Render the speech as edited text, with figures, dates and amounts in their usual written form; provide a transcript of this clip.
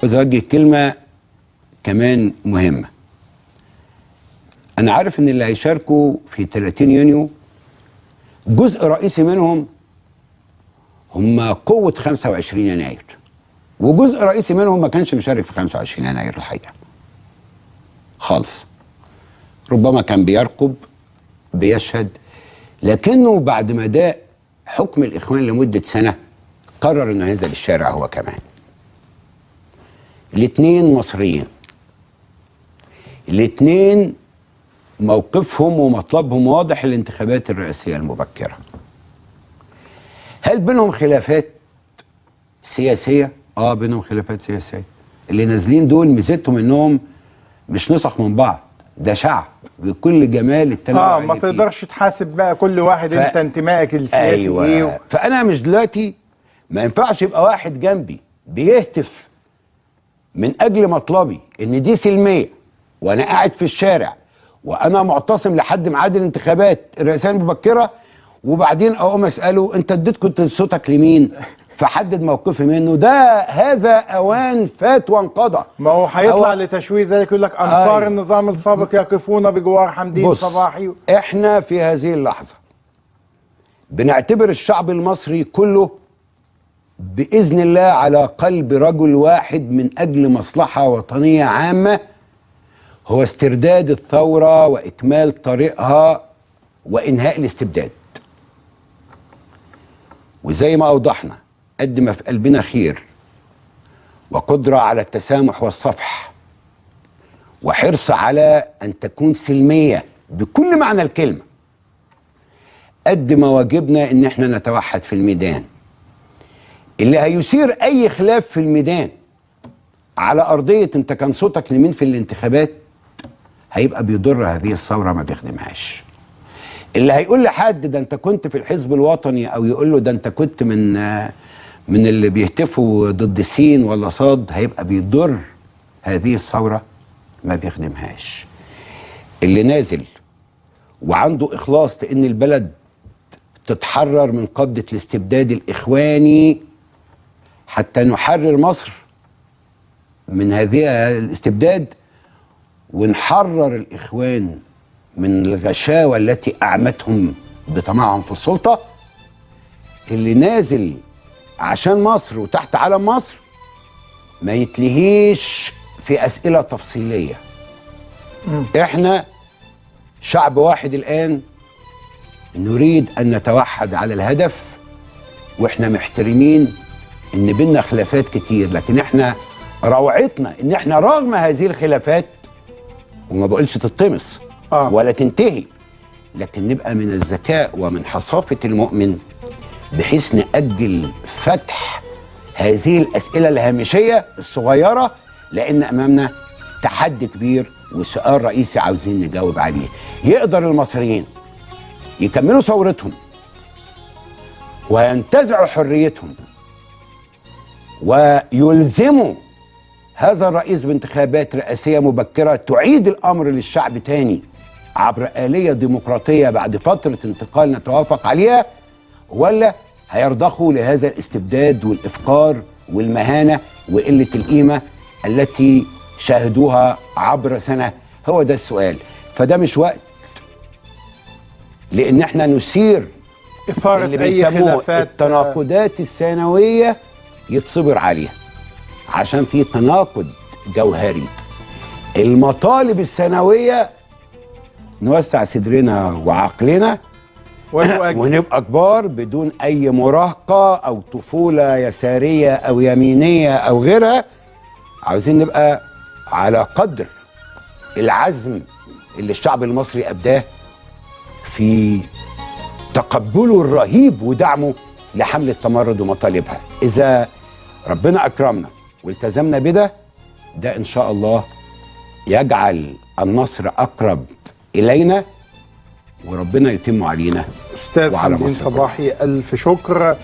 عاوز أوجه كلمة كمان مهمة. أنا عارف إن اللي هيشاركوا في 30 يونيو جزء رئيسي منهم هم قوة 25 يناير، وجزء رئيسي منهم ما كانش مشارك في 25 يناير الحقيقة خالص، ربما كان بيرقب بيشهد، لكنه بعد ما داق حكم الإخوان لمدة سنة قرر إنه ينزل الشارع هو كمان. الاتنين مصريين، الاتنين موقفهم ومطلبهم واضح، الانتخابات الرئاسية المبكرة. هل بينهم خلافات سياسية؟ بينهم خلافات سياسية. اللي نازلين دول ميزتهم انهم مش نسخ من بعض، ده شعب بكل جمال التنوع. ما تقدرش تحاسب بقى كل واحد انت انتمائك السياسي. أيوة. ايه فانا مش دلوقتي ما ينفعش يبقى واحد جنبي بيهتف من اجل مطلبي ان دي سلمية وانا قاعد في الشارع وانا معتصم لحد ميعاد الانتخابات الرئاسية المبكرة، وبعدين اقوم اساله انت اديت كنت صوتك لمين؟ فحدد موقفي منه. ده هذا اوان فات وانقضى. ما هو هيطلع لتشويه ذلك يقول لك انصار النظام السابق يقفون بجوار حمدين صباحي. احنا في هذه اللحظة بنعتبر الشعب المصري كله باذن الله على قلب رجل واحد من اجل مصلحة وطنية عامة، هو استرداد الثورة واكمال طريقها وانهاء الاستبداد. وزي ما اوضحنا قد ما في قلبنا خير وقدرة على التسامح والصفح وحرص على أن تكون سلمية بكل معنى الكلمة، قد ما واجبنا إن احنا نتوحد في الميدان. اللي هيثير أي خلاف في الميدان على أرضية أنت كان صوتك لمين في الانتخابات هيبقى بيضر هذه الثورة، ما بيخدمهاش. اللي هيقول لحد ده أنت كنت في الحزب الوطني، أو يقول له ده أنت كنت من اللي بيهتفوا ضد سين ولا صاد، هيبقى بيضر هذه الثورة، ما بيخدمهاش. اللي نازل وعنده إخلاص لأن البلد تتحرر من قبضة الاستبداد الإخواني حتى نحرر مصر من هذه الاستبداد ونحرر الإخوان من الغشاوة التي أعمتهم بطمعهم في السلطة، اللي نازل عشان مصر وتحت علم مصر ما يتلهيش في أسئلة تفصيلية. احنا شعب واحد الآن نريد أن نتوحد على الهدف، واحنا محترمين ان بينا خلافات كتير، لكن احنا روعتنا ان احنا رغم هذه الخلافات، وما بقولش تطمس ولا تنتهي، لكن نبقى من الذكاء ومن حصافة المؤمن بحيث نأجل فتح هذه الأسئلة الهامشية الصغيرة، لأن أمامنا تحدي كبير وسؤال رئيسي عاوزين نجاوب عليه. يقدر المصريين يكملوا ثورتهم وينتزعوا حريتهم ويلزموا هذا الرئيس بانتخابات رئاسية مبكرة تعيد الأمر للشعب تاني عبر آلية ديمقراطية بعد فترة انتقال نتوافق عليها، ولا هيرضخوا لهذا الاستبداد والإفقار والمهانة وقلة القيمة التي شاهدوها عبر سنة؟ هو ده السؤال. فده مش وقت لأن احنا نثير إثارة اللي أي بيسموه خلافات، التناقضات الثانوية يتصبر عليها، عشان في تناقض جوهري. المطالب الثانوية نوسع صدرنا وعقلنا ونبقى كبار بدون أي مراهقة أو طفولة يسارية أو يمينية أو غيرها. عاوزين نبقى على قدر العزم اللي الشعب المصري أبداه في تقبله الرهيب ودعمه لحملة التمرد ومطالبها. إذا ربنا أكرمنا والتزمنا بده، ده إن شاء الله يجعل النصر أقرب إلينا وربنا يتم علينا. أستاذ حمدين صباحي، ألف شكر.